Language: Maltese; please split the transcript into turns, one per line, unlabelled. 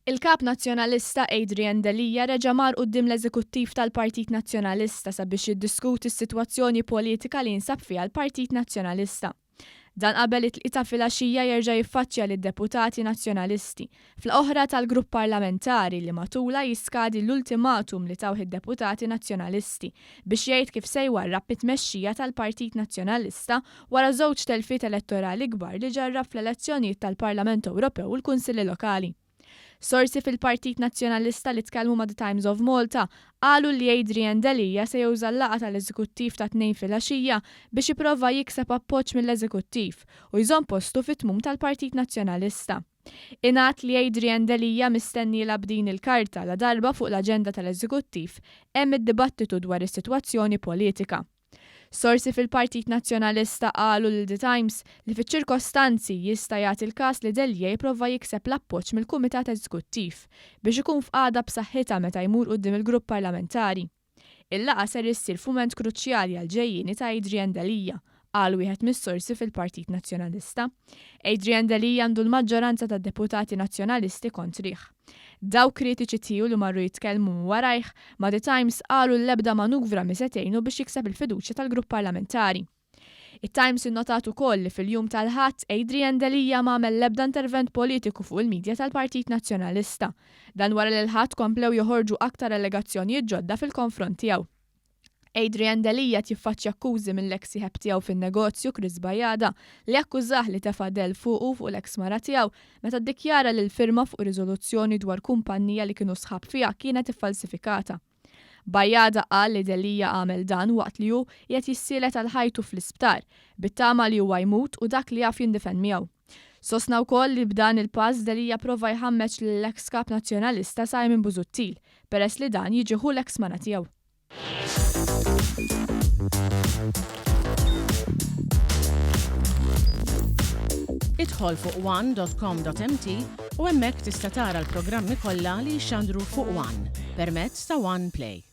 Il-Kap Nazzjonalista Adrian Delia reġa' mar quddiem l-Eżekuttiv tal-Partit Nazzjonalista sabiex jiddiskuti s-sitwazzjoni politika li jinsab fiha l-Partit Nazzjonalista. Dan qabel it-Tlieta filgħaxija jerġa' jiffaċċja lid-deputati Nazzjonalisti f'laqgħa oħra tal-grupp parlamentari li matulha jiskadi l-ultimatum li tawh id-deputati Nazzjonalisti biex jgħid kif se jwarrab mit-tmexxija tal-Partit Nazzjonalista wara żewġ telfiet elettorali kbar li ġarrab fl-elezzjonijiet tal-Parlament Ewropew u l-Kunsilli Lokali. Sorsi fil-Partit Nazzjonalista li tkellmu ma' The Times of Malta qalu li Adrian Delia se juża l-laqgħa tal-Eżekuttiv tat-Tnejn filgħaxija biex jipprova jikseb appoġġ mill-Eżekuttiv u jżomm postu fit-tmum tal-Partit Nazzjonalista. Ingħad li Adrian Delia mistenni jilgħab din il-karta ladarba fuq l-aġenda tal-Eżekuttiv hemm id-dibattitu dwar is-sitwazzjoni politika. Sorsi fil-Partit Nazzjonalista qalu lil The Times li fiċ-ċirkostanzi jista' jagħti l-każ li Delia jipprova jikseb l-appoġġ mill-Kumitat Eżekuttiv biex ikun f'qagħda b'saħħitha meta jmur quddiem il-grupp parlamentari. Il-laqgħa ser issir f'mument kruċjali għall-ġejjieni ta' Adrian Delia, qal wieħed mis-sorsi fil-Partit Nazzjonalista. Adrian Delia għandu l-maġġoranza tad-deputati Nazzjonalisti kontrih. Dawk kritiċi tiegħu li marru jitkellmu minn warajh ma' The Times qalu l-ebda manuvra mhi se tgħinu biex jikseb il-fiduċja tal-grupp parlamentari. It-Times innotat ukoll li fil-jum tal-Ħadd, Adrian Delia ma għamel l-ebda intervent politiku fuq il-media tal-Partit Nazzjonalista. Dan wara li l-Ħadd komplew joħorġu aktar allegazzjonijiet ġodda fil-konfront tiegħu. Adrian Delia qed jiffaċċja akkużi mill-eks sieħeb tiegħu fin-negozju Chris Bajada li akkużah li tefa' dell fuqu u fuq l-eks mara tiegħu meta ddikjara li l-firma fuq riżoluzzjoni dwar kumpannija li kienu sħab fiha kienet iffalsifikata. Bajada qal li Delia għamel dan waqt li hu qiegħed jissielet għal ħajtu fl-isptar, bit-tama li huwa jmut u dak li jaf jindifen miegħu. Sostna wkoll li b'dan il-pass Delia prova jħammeġ lill-eks Kap Nazzjonalista Simon Busuttil, peress li dan jiġi ħu l-eks mara tiegħu.
Idħol fuq one.com.mt u hemmhekk tista' tara l-programmi kollha li jixxandru fuq One permezz ta' One Play.